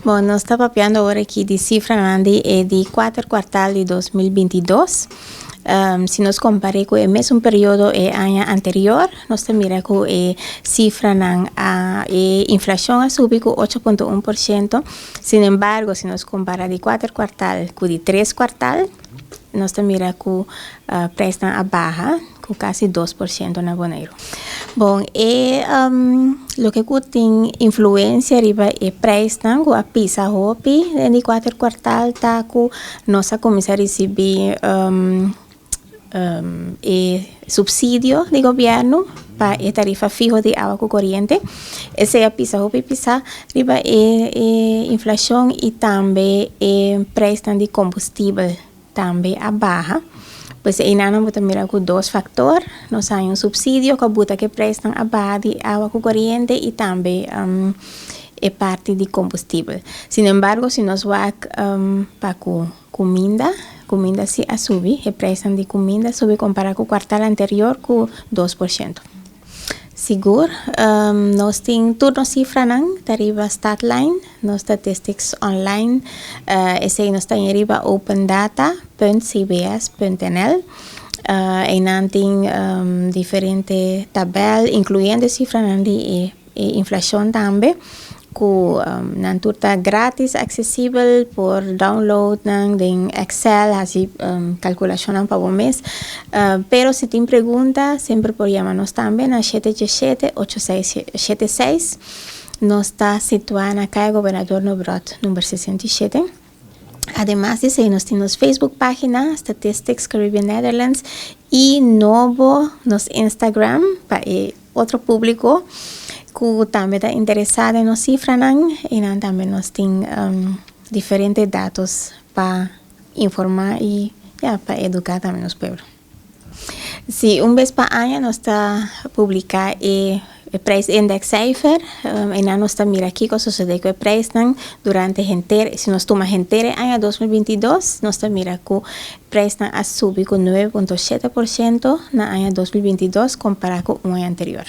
Bon, nos ta papiando awor aki di sifranan di e di kuater kuartal di 2022. Si nos kompar'é ku e mesun periodo e aña anterior, nos ta mira ku e sifranan a e inflashon a subi ku 8,1%. Sin embargo, si nos kompará di kuater kuartal ku di tres kuartal, nos ta mira ku preisnan a baha ku kasi 2% na Boneiru. Bon, e loke ku tin influensia riba e preisnan ku a pisa hopi den di kuater kuartal ta ku nos a kuminsá risibí e supsidio di gobièrnu pa e tarifa fiho di awa ku koriente. Esei a pisa hopi pisá riba e inflashon i tambe e preisnan di kombustibel tambe a baha. Pues einan bo ta mira ku dos faktor. Nos haña un supsidio ku a buta ku e preisnan a baha di awa ku koriente i tambe e parti di kombustibel. Sin embargo, si nos wak pa ku kuminda, kuminda si a subi, e preisnan di kuminda a subi kompará ku kuartal anterior ku 2%. Sigur, nos tin tur nos sifranan ta riba Statline, nos statistics online. Esei nos ta riba opendata.cbs.nl. Einan tin diferente tabel, inkluyendo sifranan di e inflashon tambe, ku nan tur ta gratis aksesibel por download nan den Excel, hasi kalkulashonnan pa bo mes. Pero si tin pregunta, semper por yama nos tambe na 787-8676. Nos ta situá na Kaya Gobernador Nebrod, number 67. Ademas di esei, nos tin nos Facebook página, Statistics Caribbean Netherlands, i nobo nos Instagram pa e otro públiko ku tambe ta interesá den nos sifranan i nan tambe nos tin diferente datos pa informá i, ja, pa eduká tambe nos pueblo. Si, un bes pa aña nos ta publiká e prijsindexcijfer i nan nos ta mira kiko a sosodé ku e preisnan durante henter, si nos tuma henter e aña 2022, nos ta mira ku preisnan a subi ku 9,7% na aña 2022 kompará ku un aña anterior.